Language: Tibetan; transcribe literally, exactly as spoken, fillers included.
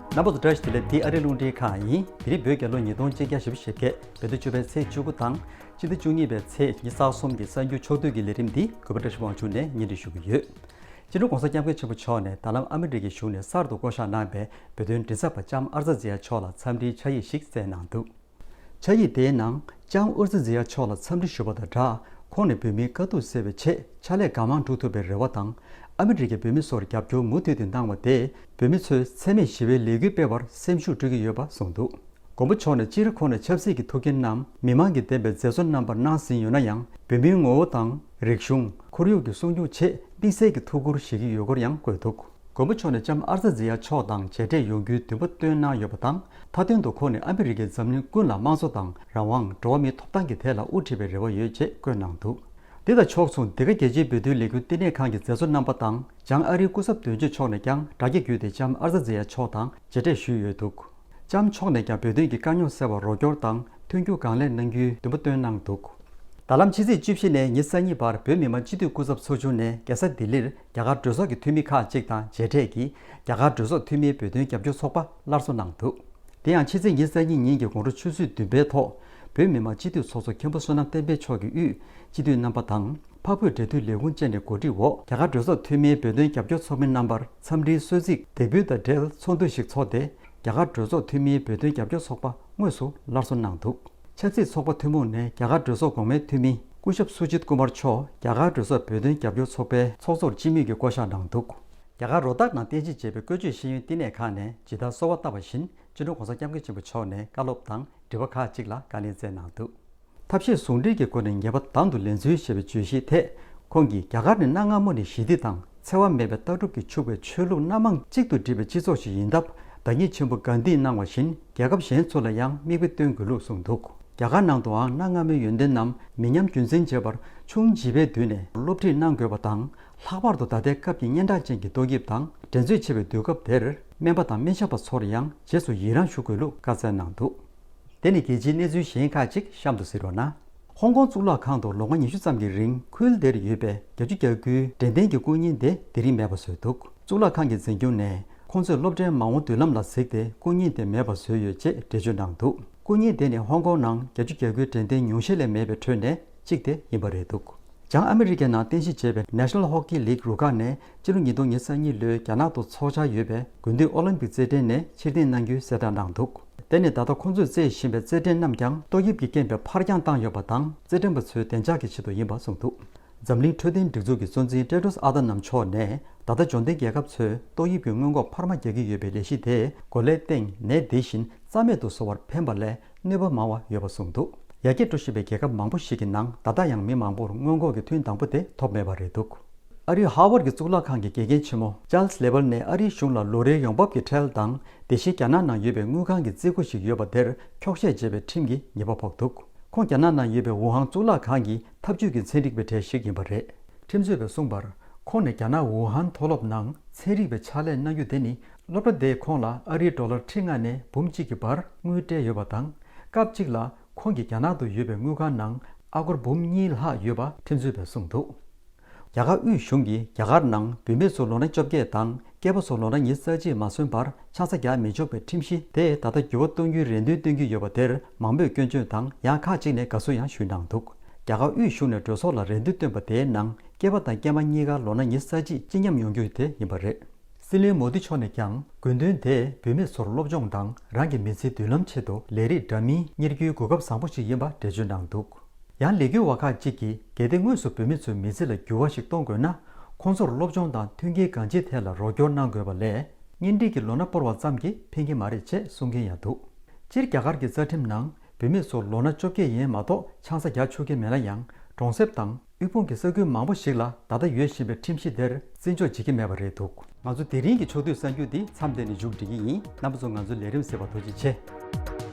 རྣམ་པ་ཚོ་བཀྲ་ཤིས་བདེ་ལེགས། འདི་ཨ་རིའི་རླུང་འཕྲིན་ཁང་ཡིན། དེ་རིང་བོད་རྒྱལ་ལོ་ཉིས་སྟོང་ཆིག་བརྒྱ་བཞི་བཅུ་ཞེ་བརྒྱད། བོད་ཟླ་བཅུ་པའི་ཚེས་བཅུ་དགུ་དང་། སྤྱི་ཟླ་བཅུ་གཉིས་པའི་ཚེས་ཉི་ཤུ་རྩ་གསུམ་གྱི་གསར་འགྱུར་ཕྱོགས་བསྡུས་ཀྱི་ལས་རིམ་འདི་གུས་པ་བཀྲ་ཤིས་དབང་ཕྱུག་ནས་སྙན་སྒྲོན་ཞུ་གི་ཡོད། སྤྱི་ནོར་༸གོང་ས་༸སྐྱབས་མགོན་ཆེན་པོ་མཆོག་ནས་ད་ལམ་ཨ་མི་རི་ཀའི་གཞུང་ནས་གསར་དུ་བསྐོ་གཞག་གནང་བའི་བོད་དོན་མགྲིན་ཚབ་པ་ལྕམ་ཨར་ཙ་ཛི་ཡ་མཆོག་ལ་འཚམས་འདྲིའི་ཕྱག་ཡིག་ཞིག་བསྩལ་གནང་འདུག། ཕྱག་ཡིག་དེའི་ནང་ལྕམ་ཨར་ཙ་ཛི་ཡ་མཆོག་ལ་འཚམས་འདྲི་ཞུ་བ་དང་སྦྲགས། ཁོང་ནས་བོད་མིའི་དཀའ་སྡུག་སེལ་བའི་ཆེད་ཕྱག་ལས་གང་མང་སྒྲུབ་ཐུབ་པའི་རེ་བ་དང་། ཨ་མི་རི་ཀས་བོད་མི་ཚོར་རྒྱབ་སྐྱོར་མུ་མཐུད་དུ་གནང་བ་དེས་བོད་མི་ཚོའི་འཚེ་མེད་ཞི་བའི་ལས་འགུལ་སྤེལ་བར་སེམས་ཤུགས་སྤྲོད་ཀྱི་ཡོད་པ་གསུངས་འདུག། མགོན་པོ་མཆོག་ནས་སྤྱིར་ཁོང་ནས་ཆབ་སྲིད་ཀྱི་ཐུགས་འགན་རྣམས་མི་མང་གིས་འདེམས་པའི་མཛད་གཙོ་རྣམ་པར་གནང་ཟིན་ཡོད་ན་ཡང་། བོད་མིའི་ངོ་བོ་དང་རིག་གཞུང་། ཁོར་ཡུག་གི་སྲུང་སྐྱོང་ཆེད་དམིགས་བསལ་གྱི་ཐུགས་ཁུར་བཞེས་ཀྱི་ཡོད་སྐོར་ཡང་བཀོད་འདུག། མགོན་པོ་མཆོག་ནས་ལྕམ་ཨར་ཙ་ཛི་ཡ་མཆོག་དང་མཇལ་འཕྲད་ཡོང་རྒྱུའི་འདུན་པ་བཏོན་གནང་ཡོད་པ་དང་། མཐའ་དོན་དུ་ཁོང་ནས་ཨ་མི་རི་ཀས་འཛམ་གླིང་ཀུན་ལ་དམངས་གཙོ་དང་རང་དབང་། འགྲོ་བ་མིའི་ཐོབ་ཐང་གི་ཐད་ལ་དབུ་ཁྲིད་པའི་རེ་བ་ཡོད་ཅེས་བཀོད་གནང་འདུག། འདི་དང་ཕྱོགས་མཚུངས། འདི་ག་རྒྱལ་སྤྱིའི་བོད་དོན་ལས་འགུལ་བསྟི་གནས་ཁང་གི་མཛད་གཙོ་རྣམ་པ་དང་། འཇང་ཨ་རིའི་སྐུ་ཚབ་དོན་གཅོད་མཆོག་ནས་ཀྱང་སྒྲ་སྐྱེལ་བརྒྱུད་དེ་ལྕམ་ཨར་ཙ་ཛི་ཡ་མཆོག་དང་མཇལ་འཕྲད་ཞུས་ཡོད་འདུག། ལྕམ་མཆོག་ནས་ཀྱང་བོད་དོན་གྱི་དཀའ་རྙོག་སེལ་བར་རོགས་སྐྱོར་དང་མཐུན་འགྱུར་གང་ལེགས་གནང་རྒྱུའི་འདུན་པ་བཏོན་གནང་འདུག། ད་ལམ་ཕྱི་ཚེས་བཅུ་བཞི་ནས་ཉེར་གཉིས་བར་བོད་མི་མང་སྤྱི་འཐུས་སྐུ་ཚབ་ཚོགས་ཆུང་ནས་རྒྱལ་ས་ལྡི་ལིར་རྒྱ་གར་གྲོས་ཚོགས་ཀྱི་འཐུས་མི་ཁག་ཅིག་དང་མཇལ་འཕྲད་ཀྱིས། རྒྱ་གར་གྲོས་ཚོགས་འཐུས་མིའི་བོད་དོན་རྒྱབ་སྐྱོར་ཚོགས་པ་སླར་གསོ་གནང་འདུག། དེ་ཡང་ཕྱི་ཚེས་ཉེར་གཉིས་ཉིན་གྱི་དགོང་དྲོ་ཆུ་ཚོད་བདུན་པའི་ཐོག་བོད་མི་མང་སྤྱི་འཐུས་ཚོགས་གཙོ་མཁན་པོ་བསོད་ནམས་བསྟན་འཕེལ་མཆོག་གིས་དབུས་སྤྱི་འཐུས་རྣམ་པ་དང་། འཕགས་བོད་འབྲེལ་མཐུད་ལས་ཁུངས་བཅས་ནས་གོ་སྒྲིག་འོག་རྒྱ་གར་གྲོས་ཚོགས་འཐུས་མིའི་བོད་དོན་རྒྱབ་སྐྱོར་ཚོགས་མི་རྣམ་པར་འཚམས་འདྲིའི་གསོལ་ཚིགས་འདེགས་འབུལ་དང་འབྲེལ་ཚོགས་འདུ་ཞིག་ཚོགས་ཏེ། རྒྱ་གར་གྲོས་ཚོགས་འཐུས་མིའི་བོད་དོན་རྒྱབ་སྐྱོར་ཚོགས་པ་དངོས་སུ་སླར་གསོ་གནང་འདུག། ཆབ་སྲིད་ཚོགས་པ་ཐུན་མོང་ནས་རྒྱ་གར་གྲོས་ཚོགས་གོང་མའི་འཐུས་མི་སྐུ་ཞབས་སུ་ཇིད་ཀུ་མར་མཆོག་རྒྱ་གར་གྲོས་ཚོགས་བོད་དོན་རྒྱབ་སྐྱོར་ཚོགས་པའི་ཚོགས་གཙོར་སྤྱི་མོས་ཀྱིས་བསྐོ་གཞག་གནང་འདུག། རྒྱ་གར་རོ་ཏག་ནང་རྟེན་གཞི་བྱས་པའི་བཀོལ་སྤྱོད་ཤེས་ཡོན་བསྟི་གནས་ཁང་ནས་ཇི་ལྟར་གསོལ་བ་བཏབ་པ་བཞིན། སྤྱི་ནོར་༸གོང་ས་༸སྐྱབས་མགོན་ཆེན་པོ་མཆོག་ནས་བཀའ་སློབ་དང་དྲི་བ་ཁག་ཅིག་ལ་བཀའ་ལན་སྩལ་གནང་འདུག། ཐབས་ཤེས་ཟུང་འབྲེལ་གྱི་སྒོ་ནས་ངེས་པ་དང་དུ་ལེན་ཚུལ་ཞེས་པའི་བརྗོད་གཞིའི་ཐད། ཁོང་གིས་རྒྱ་གར་ནི་གནའ་སྔ་མོ་ནས་ཞི་བདེ་དང་འཚེ་བ་མེད་པའི་ལྟ་གྲུབ་ཀྱིས་ཕྱུག་པའི་ཆོས་ལུགས་སྣ་མང་གཅིག་ཏུ་སྒྲིལ་བའི་སྤྱི་ཚོགས་ཤིག་ཡིན་སྟབས། བདག་ཉིད་ཆེན་པོ་གྷན་དྷིས་གནང་བ་བཞིན་རྒྱལ་ཁབ་གཞན་ཚོ་ལ་ཡང་མིག་དཔེ་སྟོན་དགོས་ལུགས་གསུངས་འདུག། རྒྱ་གར་ནང་དུའང་གནའ་སྔ་མོའི་ཡོན་ཏན་རྣམས་མི་ཉམས་རྒྱུན་འཛིན་བྱེད་པར་ཆུང་བྱིས་པའི་དུས་ནས་སློབ་ཁྲིད་གནང་དགོས་པ་དང་། ལྷག་པར་དུ་ད་ལྟའི་སྐབས་ཀྱི་སྙན་གྲགས་ཅན་གྱི་ཏོག་དབྱིབས་དང་འགྲན་རྩོད་ཆེ་བའི་དུས་སྐབས་དེར། སྨན་པ་དང་སྨན་ཞབས་པ་ཚོར་ཡང་རྗེས་སུ་ཡི་རངས་ཞུ་དགོས་ལུགས་བཀའ་སྩལ་གནང་འདུག། དེ་ནི་རྒྱལ་སྤྱིའི་གནས་ཚུལ་གཞན་ཁག་ཅིག་གཤམ་དུ་གཟིགས་རོགས་གནང་། ཧོང་ཀོང་གཙུག་ལག་ཁང་དུ་ལོ་ངོ་ཉི་ཤུ་ཙམ་གྱི་རིང་ཁུལ་དེར་ཡོད་པའི་བརྒྱད་ཅུ་གྱ་དགུའི་དྲན་རྟེན་གྱི་སྐུ་བརྙན་དེ་དེ་རིང་མེད་པ་བཟོས་འདུག། གཙུག་ལག་ཁང་གི་འཛིན་སྐྱོང་ནས་ཁོང་ཚོས་སློབ་གྲྭའི་མ་འོངས་མདུན་ལམ་ལ་གཟིགས་ཏེ་སྐུ་བརྙན་དེ་མེད་པ་བཟོས་ཡོད་ཅེས་འགྲེལ་བརྗོད་གནང་འདུག། སྐུ་བརྙན་དེ་ནི་ཧོང་ཀོང་ནང་བརྒྱད་ཅུ་གྱ་དགུའི་དྲན་རྟེན་ཉུང་ཤས་ལས་མེད་པའི་ཁྲོད་ནས་གཅིག་དེ་ཡིན་པ་རེད་འདུག། བྱང་ཨ་མི་རི་ཀའི་ནང་རྟེན་གཞི་བྱས་པའི་National Hockey League རུ་ཁག་ནས་སྤྱི་ལོ་ཉིས་སྟོང་ཉེར་གཉིས་ལོའི་རྒྱ་ནག་ཏུ་འཚོགས་འཆར་ཡོད་པའི་དགུན་དུས་ཨོ་ལིམ་པིག་རྩེད་འགྲན་ནས་ཕྱིར་འཐེན་གནང་རྒྱུའི་གསལ་བསྒྲགས་གནང་འདུག། དེ་ནི་ད་ལྟ་ཁོང་ཚོས་རྩེད་བཞིན་པའི་རྩེད་འགྲན་རྣམས་ཀྱང་ཏོག་དབྱིབས་ཀྱི་རྐྱེན་པས་ཕར་འགྱངས་བཏང་ཡོད་པ་དང་། རྩེད་འགྲན་པ་ཚོའི་བདེ་འཇགས་ཀྱི་ཆེད་དུ་ཡིན་པ་གསུངས་འདུག། འཛམ་གླིང་འཕྲོད་བསྟེན་སྒྲིག་འཛུགས་ཀྱི་གཙོ་འཛིན་ཏྲེ་ཏྲོས་ཨ་ཏ་ནམ་མཆོག་ནས། ད་ལྟ་འབྱོར་ལྡན་རྒྱལ་ཁབ་ཚོས་ཏོག་དབྱིབས་ཀྱི་སྔོན་འགོག་འཕར་མ་རྒྱག་གི་ཡོད་པའི་ལས་གཞི་དེས་གོ་ལའི་སྟེང་ནད་འདི་བཞིན་རྩ་མེད་དུ་བཟོ་བར་ཕན་པ་ལས་གནོད་པ་མང་བ་ཡོད་པ་གསུངས་འདུག། ཡར་རྒྱས་འགྲོ་བཞིན་པའི་རྒྱལ་ཁབ་མང་པོ་ཞིག་གི་ནང་ད་ལྟ་ཡང་མི་མང་པོར་སྔོན་འགོག་གི་ཐུན་དང་པོ་དེ་ཐོབ་མེད་པ་རེད་འདུག། ཨ་རིའི་ཧར་ཝར་གྱི་གཙུག་ལག་ཁང་གི་དགེ་རྒན་ཆེན་མོ་ཅཱལ་སི་ལེ་བལ་ནས་ཨ་རིའི་གཞུང་ལ་ལོ་རེའི་ཡོང་འབབ་ཀྱི་ཁྲལ་དང་། དེ་བཞིན་རྒྱ་ནག་ནང་ཡོད་པའི་དངུལ་ཁང་གི་རྩིས་སྒོ་ཞིག་ཡོད་པ་དེར་འཁྱོག་བཤད་བྱས་པའི་ཁྲིམས་ཀྱི་ཉེས་པ་ཕོག་འདུག། ཁོང་རྒྱ་ནག་ནང་ཡོད་པའི་ཝུ་ཧན་གཙུག་ལག་ཁང་གི་ཐབས་ཇུས་ཀྱི་ཚན་རིག་པའི་གྲས་ཤིག་ཡིན་པ་རེད། ཁྲིམས་རྩོད་པས་གསུངས་པར། ཁོང་ནས་རྒྱ་ནག་ཝུ་ཧན་མཐོ་སློབ་ནང་ཚན་རིག་པའི་ཕྱག་ལས་གནང་རྒྱུ་དེ་ནི། སློབ་གྲྭ་དེས་ཁོང་ལ་ཨ་རིའི་ཌོ་ལར་ཁྲི་ལྔ་ནས་འབུམ་གཅིག་གི་བར་དངུལ་སྤྲད་ཡོད་པ་དང་། སྐབས་གཅིག་ལ་ཁོང་གིས་རྒྱ་ནག་ཏུ་ཡོད་པའི་དངུལ་ཁང་ནང་ཨ་སྒོར་འབུམ་གཉིས་ལྷག་ཡོད་པ་ཁྲིམས་རྩོད་པས་གསུངས་འདུག། རྒྱ་གར་དབུས་གཞུང་གིས་རྒྱ་གར་ནང་བུད་མེད་ཚོ་ལོ་ན་བཅོ་བརྒྱད་དང་། སྐྱེས་པ་ཚོ་ལོ་ན་ཉི་ཤུ་རྩ་གཅིག་མ་སོན་པར་ཆང་ས་རྒྱག་མི་ཆོག་པའི་ཁྲིམས་གཞི་དེ་ད་ལྟ་འགྱུར་བ་གཏོང་རྒྱུའི་རེ་འདུན་བཏོན་གྱི་ཡོད་པ་དེར་མང་པོས་སྐྱོན་བརྗོད་དང་། ཡང་ཁག་ཅིག་ནས་དགའ་བསུ་ཡང་ཞུས་གནང་འདུག། རྒྱ་གར་དབུས་གཞུང་ནས་གྲོས་ཚོགས་ལ་རེ་འདུན་བཏོན་པ་དེའི་ནང་སྐྱེས་པ་དང་སྐྱེས་མ་གཉིས་ཀ་ལོ་ན་ཉི་ཤུ་རྩ་གཅིག་སྤྱི་མཉམ་ཡོང་རྒྱུ་དེ་ཡིན་པ་རེད། སྲིད་བློན་མོ་དི་མཆོག་ནས་ཀྱང་དགོས་འདུན་དེས་བུད་མེད་ཚོར་སློབ་སྦྱོང་དང་རང་གི་མི་ཚེའི་མདུན་ལམ་ཆེད་དུ་ལས་རིགས་འདྲ་མིན་གཉེར་རྒྱུའི་གོ་སྐབས་བཟང་པོ་ཞིག་ཡིན་པ་འགྲེལ་བརྗོད་གནང་འདུག། ཡང་ལས་འགུལ་བ་ཁག་ཅིག་གིས་གལ་ཏེ་དངོས་སུ་བུད་མེད་ཚོའི་མི་ཚེ་ལ་འགྱུར་བ་ཞིག་གཏོང་དགོས་ན། ཁོང་ཚོར་སློབ་སྦྱོང་དང་མཐུན་རྐྱེན་གང་ཅིའི་ཐད་ལ་རོགས་སྐྱོར་གནང་དགོས་པ་ལས། གཉེན་སྒྲིག་གི་ལོ་ན་སྤོར་བ་ཙམ་གྱིས་ཕན་གྱི་མ་རེད་ཅེས་གསུང་མཁན་ཡང་འདུག། སྤྱིར་རྒྱ་གར་གྱི་རྩ་ཁྲིམས་ནང་བུད་མེད་ཚོར་ལོ་ན་བཅོ་བརྒྱད་ཡན་མ་གཏོགས་ཆང་ས་རྒྱག་ཆོག་གི་མེད་ན་ཡང་། གྲོང་གསེབ་དང་དབུལ་ཕོངས་ཀྱི་ས་ཁུལ་མང་པོ་ཞིག་ལ་ད་ལྟ་ཡོད་བཞིན་པའི་ཁྲིམས་གཞི་དེར་བརྩི་འཇོག་བྱེད་ཀྱི་མེད་པ་རེད་འདུག། ང་ཚོ་དེ་རིང་གི་ཕྱོགས་བསྡུས་གསར་འགྱུར་འདི་མཚམས་འདི་ནས་མཇུག་སྒྲིལ་གྱི་ཡིན། རྣམ་པ་ཚོ་ང་ཚོའི་ལས་རིམ་གསན་པར་ཐུགས་རྗེ་ཆེ།